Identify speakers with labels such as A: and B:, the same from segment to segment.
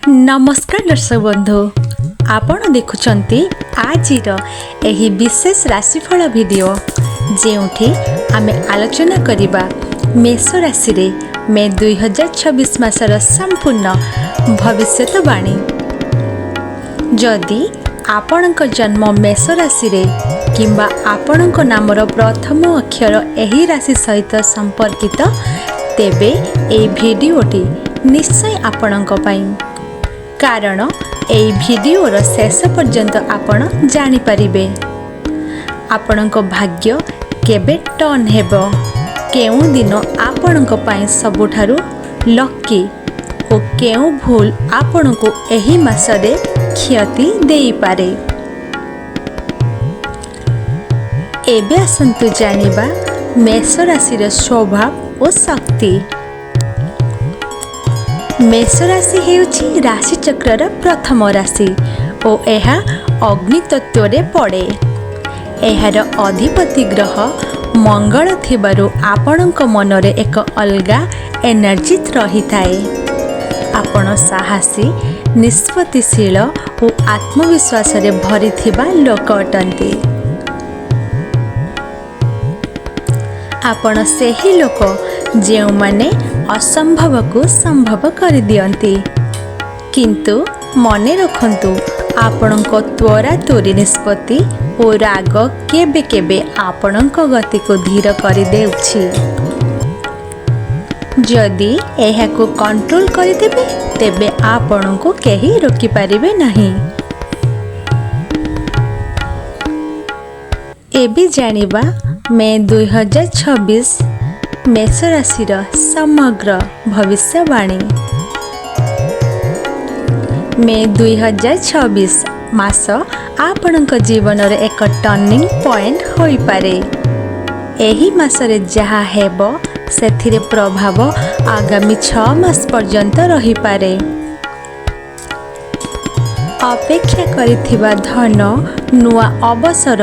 A: ନମସ୍କାର ଦର୍ଶକ ବନ୍ଧୁ, ଆପଣ ଦେଖୁଛନ୍ତି ଆଜିର ଏହି ବିଶେଷ ରାଶିଫଳ ଭିଡ଼ିଓ, ଯେଉଁଠି ଆମେ ଆଲୋଚନା କରିବା ମେଷ ରାଶିରେ ମେ 2026 ମାସର ସମ୍ପୂର୍ଣ୍ଣ ଭବିଷ୍ୟତବାଣୀ। ଯଦି ଆପଣଙ୍କ ଜନ୍ମ ମେଷ ରାଶିରେ କିମ୍ବା ଆପଣଙ୍କ ନାମର ପ୍ରଥମ ଅକ୍ଷର ଏହି ରାଶି ସହିତ ସମ୍ପର୍କିତ, ତେବେ ଏହି ଭିଡ଼ିଓଟି ନିଶ୍ଚୟ ଆପଣଙ୍କ ପାଇଁ, କାରଣ ଏହି ଭିଡ଼ିଓର ଶେଷ ପର୍ଯ୍ୟନ୍ତ ଆପଣ ଜାଣିପାରିବେ ଆପଣଙ୍କ ଭାଗ୍ୟ କେବେ ଟର୍ନ ହେବ, କେଉଁ ଦିନ ଆପଣଙ୍କ ପାଇଁ ସବୁଠାରୁ ଲକି ଓ କେଉଁ ଭୁଲ ଆପଣଙ୍କୁ ଏହି ମାସରେ କ୍ଷତି ଦେଇପାରେ। ଏବେ ଆସନ୍ତୁ ଜାଣିବା ମେଷ ରାଶିର ସ୍ୱଭାବ ଓ ଶକ୍ତି। ମେଷ ରାଶି ହେଉଛି ରାଶିଚକ୍ରର ପ୍ରଥମ ରାଶି ଓ ଏହା ଅଗ୍ନିତତ୍ତ୍ୱରେ ପଡ଼େ। ଏହାର ଅଧିପତି ଗ୍ରହ ମଙ୍ଗଳ ଥିବାରୁ ଆପଣଙ୍କ ମନରେ ଏକ ଅଲଗା ଏନର୍ଜି ରହିଥାଏ। ଆପଣ ସାହସୀ, ନିଷ୍ପତ୍ତିଶୀଳ ଓ ଆତ୍ମବିଶ୍ୱାସରେ ଭରିଥିବା ଲୋକ ଅଟନ୍ତି। ଆପଣ ସେହି ଲୋକ ଯେଉଁମାନେ ଅସମ୍ଭବକୁ ସମ୍ଭବ କରିଦିଅନ୍ତି। କିନ୍ତୁ ମନେ ରଖନ୍ତୁ, ଆପଣଙ୍କ ତ୍ୱରାତ୍ୱରି ନିଷ୍ପତ୍ତି ଓ ରାଗ କେବେ କେବେ ଆପଣଙ୍କ ଗତିକୁ ଧୀର କରିଦେଉଛି। ଯଦି ଏହାକୁ କଣ୍ଟ୍ରୋଲ କରିଦେବେ, ତେବେ ଆପଣଙ୍କୁ କେହି ରୋକିପାରିବେ ନାହିଁ। ଏବେ ଜାଣିବା ମେ 2026 ମେଷ ରାଶିର ସମଗ୍ର ଭବିଷ୍ୟବାଣୀ। ମେ 2026 ମାସ ଆପଣଙ୍କ ଜୀବନରେ ଏକ ଟର୍ଣ୍ଣିଂ ପଏଣ୍ଟ ହୋଇପାରେ। ଏହି ମାସରେ ଯାହା ହେବ, ସେଥିରେ ପ୍ରଭାବ ଆଗାମୀ 6 ମାସ ପର୍ଯ୍ୟନ୍ତ ରହିପାରେ। ଅପେକ୍ଷା କରିଥିବା ଧନ, ନୂଆ ଅବସର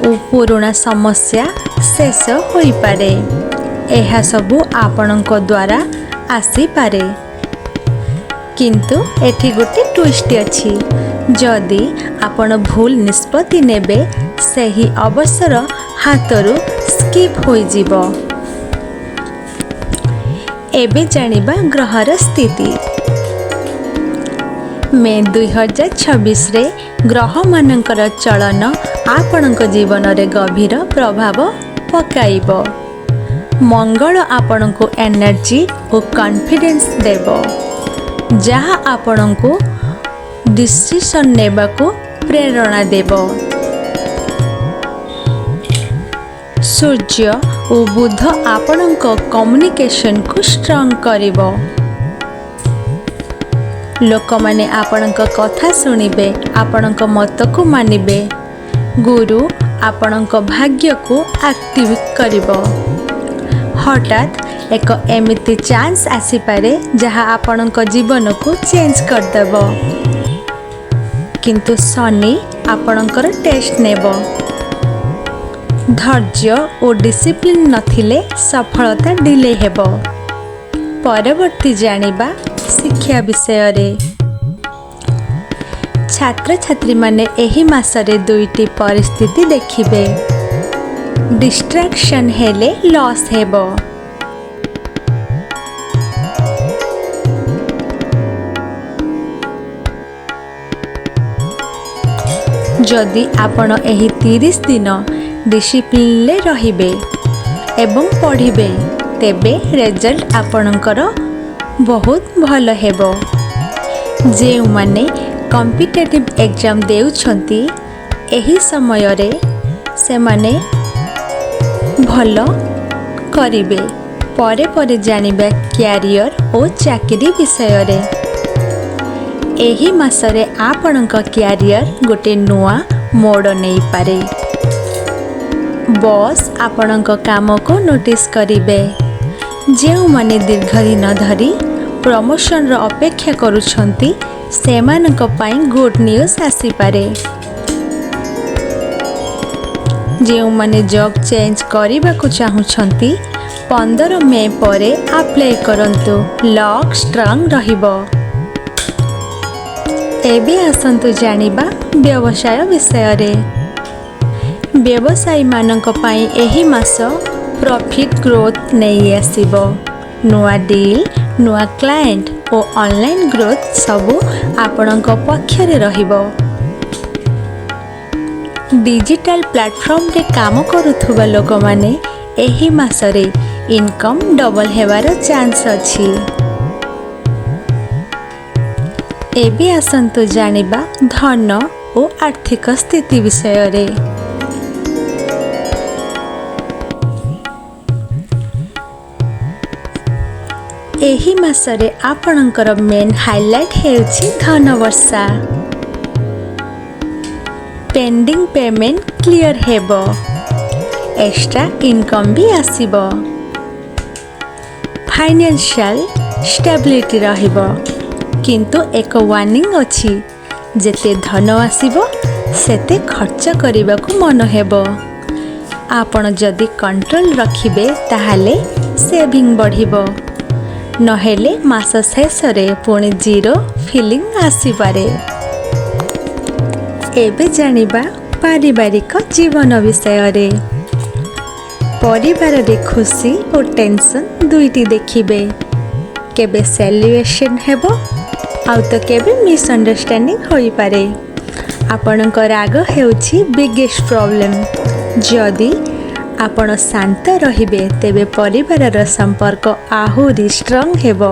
A: ଓ ପୁରୁଣା ସମସ୍ୟା ଶେଷ ହୋଇପାରେ। ଏହାସବୁ ଆପଣଙ୍କ ଦ୍ୱାରା ଆସିପାରେ। କିନ୍ତୁ ଏଠି ଗୋଟେ ଟୁଇଷ୍ଟ ଅଛି। ଯଦି ଆପଣ ଭୁଲ ନିଷ୍ପତ୍ତି ନେବେ, ସେହି ଅବସର ହାତରୁ ସ୍କିପ୍ ହୋଇଯିବ। ଏବେ ଜାଣିବା ଗ୍ରହର ସ୍ଥିତି। ମେ 2026ରେ ଗ୍ରହମାନଙ୍କର ଚଳନ ଆପଣଙ୍କ ଜୀବନରେ ଗଭୀର ପ୍ରଭାବ ପକାଇବ। ମଙ୍ଗଳ ଆପଣଙ୍କୁ ଏନର୍ଜି ଓ କନଫିଡେନ୍ସ ଦେବ, ଯାହା ଆପଣଙ୍କୁ ଡିସିସନ୍ ନେବାକୁ ପ୍ରେରଣା ଦେବ। ସୂର୍ଯ୍ୟ ଓ ବୁଧ ଆପଣଙ୍କ କମ୍ୟୁନିକେସନକୁ ଷ୍ଟ୍ରଙ୍ଗ କରିବ। ଲୋକମାନେ ଆପଣଙ୍କ କଥା ଶୁଣିବେ, ଆପଣଙ୍କ ମତକୁ ମାନିବେ। ଗୁରୁ ଆପଣଙ୍କ ଭାଗ୍ୟକୁ ଆକ୍ଟିଭ କରିବ। ହଠାତ୍ ଏକ ଏମିତି ଚାନ୍ସ ଆସିପାରେ, ଯାହା ଆପଣଙ୍କ ଜୀବନକୁ ଚେଞ୍ଜ କରିଦେବ। କିନ୍ତୁ ଶନି ଆପଣଙ୍କର ଟେଷ୍ଟ ନେବ। ଧୈର୍ଯ୍ୟ ଓ ଡିସିପ୍ଲିନ୍ ନଥିଲେ ସଫଳତା ଡିଲେ ହେବ। ପରବର୍ତ୍ତୀ ଜାଣିବା ଶିକ୍ଷା ବିଷୟରେ। ଛାତ୍ରଛାତ୍ରୀମାନେ ଏହି ମାସରେ ଦୁଇଟି ପରିସ୍ଥିତି ଦେଖିବେ। ଡିଷ୍ଟ୍ରାକ୍ସନ୍ ହେଲେ ଲସ୍ ହେବ। ଯଦି ଆପଣ ଏହି 30 ଦିନ ଡିସିପ୍ଲିନରେ ରହିବେ ଏବଂ ପଢ଼ିବେ, ତେବେ ରେଜଲ୍ଟ ଆପଣଙ୍କର ବହୁତ ଭଲ ହେବ। ଯେଉଁମାନେ କମ୍ପିଟେଟିଭ୍ ଏକ୍ଜାମ୍ ଦେଉଛନ୍ତି, ଏହି ସମୟରେ ସେମାନେ ଭଲ କରିବେ। ପରେ ପରେ ଜାଣିବା କ୍ୟାରିୟର ଓ ଚାକିରି ବିଷୟରେ। ଏହି ମାସରେ ଆପଣଙ୍କ କ୍ୟାରିୟର ଗୋଟେ ନୂଆ ମୋଡ଼ ନେଇପାରେ। ବସ୍ ଆପଣଙ୍କ କାମକୁ ନୋଟିସ୍ କରିବେ। ଯେଉଁମାନେ ଦୀର୍ଘ ଦିନ ଧରି ପ୍ରମୋସନର ଅପେକ୍ଷା କରୁଛନ୍ତି, ସେମାନଙ୍କ ପାଇଁ ଗୁଡ୍ ନ୍ୟୁଜ୍ ଆସିପାରେ। ଯେଉଁମାନେ ଜବ୍ ଚେଞ୍ଜ କରିବାକୁ ଚାହୁଁଛନ୍ତି, 15 ମେ ପରେ ଆପ୍ଲାଏ କରନ୍ତୁ, ଲକ୍ ଷ୍ଟ୍ରଙ୍ଗ ରହିବ। ଏବେ ଆସନ୍ତୁ ଜାଣିବା ବ୍ୟବସାୟ ବିଷୟରେ। ବ୍ୟବସାୟୀମାନଙ୍କ ପାଇଁ ଏହି ମାସ ପ୍ରଫିଟ୍ ଗ୍ରୋଥ୍ ନେଇ ଆସିବ। ନୂଆ ଡିଲ୍, ନୂଆ କ୍ଲାଏଣ୍ଟ ଓ ଅନଲାଇନ୍ ଗ୍ରୋଥ୍ ସବୁ ଆପଣଙ୍କ ପକ୍ଷରେ ରହିବ। ଡିଜିଟାଲ ପ୍ଲାଟଫର୍ମରେ କାମ କରୁଥିବା ଲୋକମାନେ ଏହି ମାସରେ ଇନକମ୍ ଡବଲ ହେବାର ଚାନ୍ସ ଅଛି। ଏବେ ଆସନ୍ତୁ ଜାଣିବା ଧନ ଓ ଆର୍ଥିକ ସ୍ଥିତି ବିଷୟରେ। ଏହି ମାସରେ ଆପଣଙ୍କର ମେନ୍ ହାଇଲାଇଟ୍ ହେଉଛି ଧନ ବର୍ଷା। ପେଣ୍ଡିଂ ପେମେଣ୍ଟ କ୍ଲିଅର ହେବ, ଏକ୍ସଟ୍ରା ଇନକମ୍ ବି ଆସିବ, ଫାଇନାନ୍ସିଆଲ ଷ୍ଟେବିଲିଟି ରହିବ। କିନ୍ତୁ ଏକ ୱାର୍ଣ୍ଣିଂ ଅଛି, ଯେତେ ଧନ ଆସିବ ସେତେ ଖର୍ଚ୍ଚ କରିବାକୁ ମନ ହେବ। ଆପଣ ଯଦି କଣ୍ଟ୍ରୋଲ ରଖିବେ, ତାହେଲେ ସେଭିଂ ବଢ଼ିବ, ନହେଲେ ମାସ ଶେଷରେ ପୁଣି ଜିରୋ ଫିଲିଂ ଆସିପାରେ। ଏବେ ଜାଣିବା ପାରିବାରିକ ଜୀବନ ବିଷୟରେ। ପରିବାରରେ ଖୁସି ଓ ଟେନସନ୍ ଦୁଇଟି ଦେଖିବେ। କେବେ ସେଲିବ୍ରେସନ୍ ହେବ, ଆଉ ତ କେବେ ମିସ୍ଅଣ୍ଡରଷ୍ଟାଣ୍ଡିଂ ହୋଇପାରେ। ଆପଣଙ୍କ ରାଗ ହେଉଛି ବିଗେଷ୍ଟ ପ୍ରୋବ୍ଲେମ୍। ଯଦି ଆପଣ ଶାନ୍ତ ରହିବେ, ତେବେ ପରିବାରର ସମ୍ପର୍କ ଆହୁରି ଷ୍ଟ୍ରଙ୍ଗ ହେବ।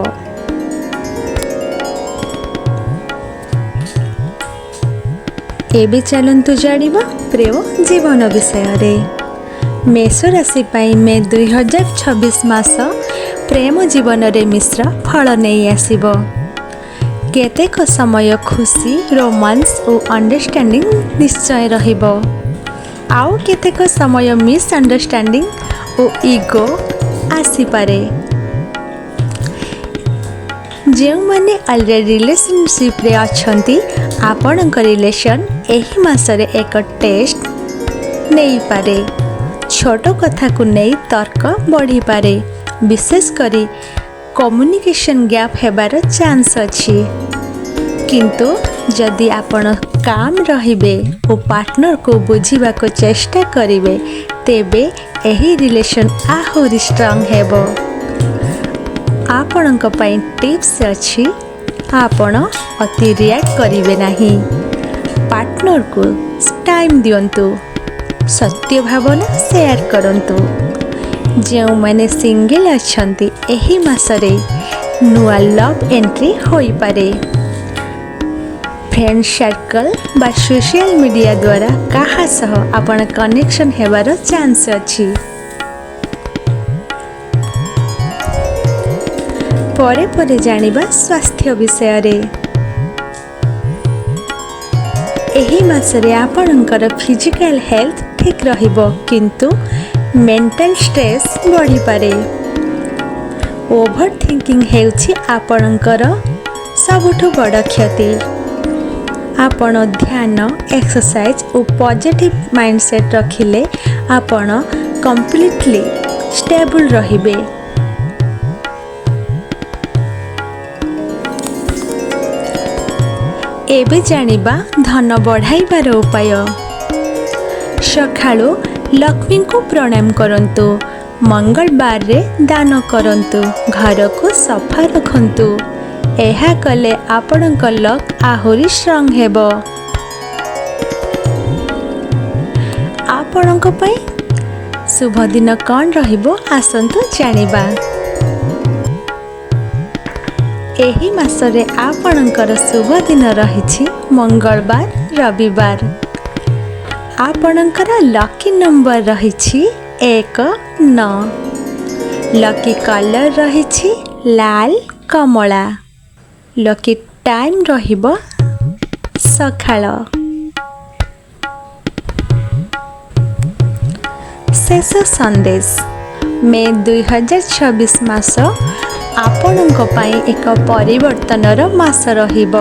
A: ଏବେ ଚାଲନ୍ତୁ ଜାଣିବା ପ୍ରେମ ଜୀବନ ବିଷୟରେ। ମେଷ ରାଶି ପାଇଁ ମେ 2026 ମାସ ପ୍ରେମ ଜୀବନରେ ମିଶ୍ର ଫଳ ନେଇ ଆସିବ। କେତେକ ସମୟ ଖୁସି, ରୋମାନ୍ସ ଓ ଅଣ୍ଡରଷ୍ଟାଣ୍ଡିଂ ନିଶ୍ଚୟ ରହିବ, ଆଉ କେତେକ ସମୟ ମିସ୍ଅଣ୍ଡରଷ୍ଟାଣ୍ଡିଂ ଓ ଇଗୋ ଆସିପାରେ। ଯେଉଁମାନେ ଅଲରେଡ଼ି ରିଲେସନସିପ୍ରେ ଅଛନ୍ତି, ଆପଣଙ୍କ ରିଲେସନ୍ ଏହି ମାସରେ ଏକ ଟେଷ୍ଟ ନେଇପାରେ। ଛୋଟ କଥାକୁ ନେଇ ତର୍କ ବଢ଼ିପାରେ, ବିଶେଷ କରି କମ୍ୟୁନିକେସନ୍ ଗ୍ୟାପ୍ ହେବାର ଚାନ୍ସ ଅଛି। କିନ୍ତୁ ଯଦି ଆପଣ କାମ୍ ରହିବେ ଓ ପାର୍ଟନରକୁ ବୁଝିବାକୁ ଚେଷ୍ଟା କରିବେ, ତେବେ ଏହି ରିଲେସନ୍ ଆହୁରି ଷ୍ଟ୍ରଙ୍ଗ ହେବ। ଆପଣଙ୍କ ପାଇଁ ଟିପ୍ସ ଅଛି, ଆପଣ ଅତି ରିଆକ୍ଟ କରିବେ ନାହିଁ, ପାର୍ଟନରକୁ ଟାଇମ୍ ଦିଅନ୍ତୁ, ସତ୍ୟ ଭାବନା ସେୟାର କରନ୍ତୁ। ଯେଉଁମାନେ ସିଙ୍ଗିଲ୍ ଅଛନ୍ତି, ଏହି ମାସରେ ନୂଆ ଲଭ୍ ଏଣ୍ଟ୍ରି ହୋଇପାରେ। ଫ୍ରେଣ୍ଡ ସର୍କଲ୍ ବା ସୋସିଆଲ ମିଡ଼ିଆ ଦ୍ୱାରା କାହା ସହ ଆପଣ କନେକ୍ସନ୍ ହେବାର ଚାନ୍ସ ଅଛି। ପରେ ପରେ ଜାଣିବା ସ୍ୱାସ୍ଥ୍ୟ ବିଷୟରେ। ଏହି ମାସରେ ଆପଣଙ୍କର ଫିଜିକାଲ ହେଲ୍ଥ ଠିକ୍ ରହିବ, କିନ୍ତୁ ମେଣ୍ଟାଲ ଷ୍ଟ୍ରେସ୍ ବଢ଼ିପାରେ। ଓଭର ଥିଙ୍କିଂ ହେଉଛି ଆପଣଙ୍କର ସବୁଠୁ ବଡ଼ କ୍ଷତି। ଆପଣ ଧ୍ୟାନ, ଏକ୍ସରସାଇଜ ଓ ପଜିଟିଭ୍ ମାଇଣ୍ଡସେଟ୍ ରଖିଲେ ଆପଣ କମ୍ପ୍ଲିଟଲି ଷ୍ଟେବୁଲ୍ ରହିବେ। ଏବେ ଜାଣିବା ଧନ ବଢ଼ାଇବାର ଉପାୟ। ସକାଳୁ ଲକ୍ଷ୍ମୀଙ୍କୁ ପ୍ରଣାମ କରନ୍ତୁ, ମଙ୍ଗଳବାରରେ ଦାନ କରନ୍ତୁ, ଘରକୁ ସଫା ରଖନ୍ତୁ। ଏହା କଲେ ଆପଣଙ୍କ ଲକ୍ ଆହୁରି ଷ୍ଟ୍ରଙ୍ଗ ହେବ। ଆପଣଙ୍କ ପାଇଁ ଶୁଭ ଦିନ କ'ଣ ରହିବ, ଆସନ୍ତୁ ଜାଣିବା। ଏହି ମାସରେ ଆପଣଙ୍କର ଶୁଭ ଦିନ ରହିଛି ମଙ୍ଗଳବାର, ରବିବାର। ଆପଣଙ୍କର ଲକି ନମ୍ବର ରହିଛି 1, 9। ଲକି କଲର୍ ରହିଛି ଲାଲ, କମଳା। ଲକି ଟାଇମ୍ ରହିବ ସକାଳ। ଶେଷ ସନ୍ଦେଶ, ମେ 2026 ମାସ ଆପଣଙ୍କ ପାଇଁ ଏକ ପରିବର୍ତ୍ତନର ମାସ ରହିବ।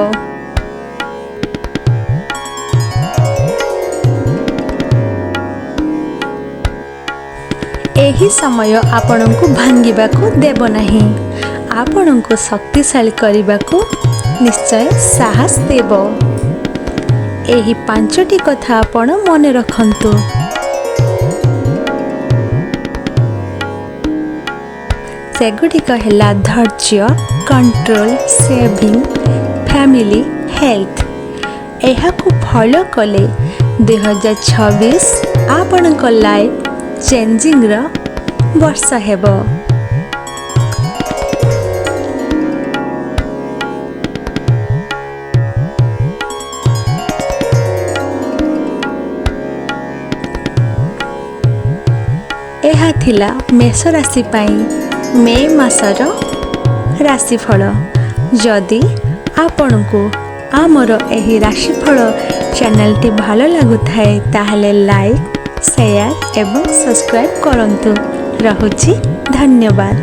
A: ଏହି ସମୟ ଆପଣଙ୍କୁ ଭାଙ୍ଗିବାକୁ ଦେବ ନାହିଁ, ଆପଣଙ୍କୁ ଶକ୍ତିଶାଳୀ କରିବାକୁ ନିଶ୍ଚୟ ସାହସ ଦେବ। ଏହି 5ଟି କଥା ଆପଣ ମନେ ରଖନ୍ତୁ। ସେଗୁଡ଼ିକ ହେଲା ଧୈର୍ଯ୍ୟ, କଣ୍ଟ୍ରୋଲ, ସେଭିଂ, ଫ୍ୟାମିଲି, ହେଲ୍ଥ। ଏହାକୁ ଫଲୋ କଲେ 2026 ଆପଣଙ୍କ ଲାଇଫ୍ ଚେଞ୍ଜିଂର ବର୍ଷ ହେବ। ଏହା ଥିଲା ମେଷ ରାଶି ପାଇଁ ମେ ମାସର ରାଶିଫଳ। ଯଦି ଆପଣଙ୍କୁ ଆମର ଏହି ରାଶିଫଳ ଚ୍ୟାନେଲଟି ଭଲ ଲାଗୁଥାଏ, ତାହେଲେ ଲାଇକ୍, ସେୟାର ଏବଂ ସବସ୍କ୍ରାଇବ୍ କରନ୍ତୁ। ରହୁଛି, ଧନ୍ୟବାଦ।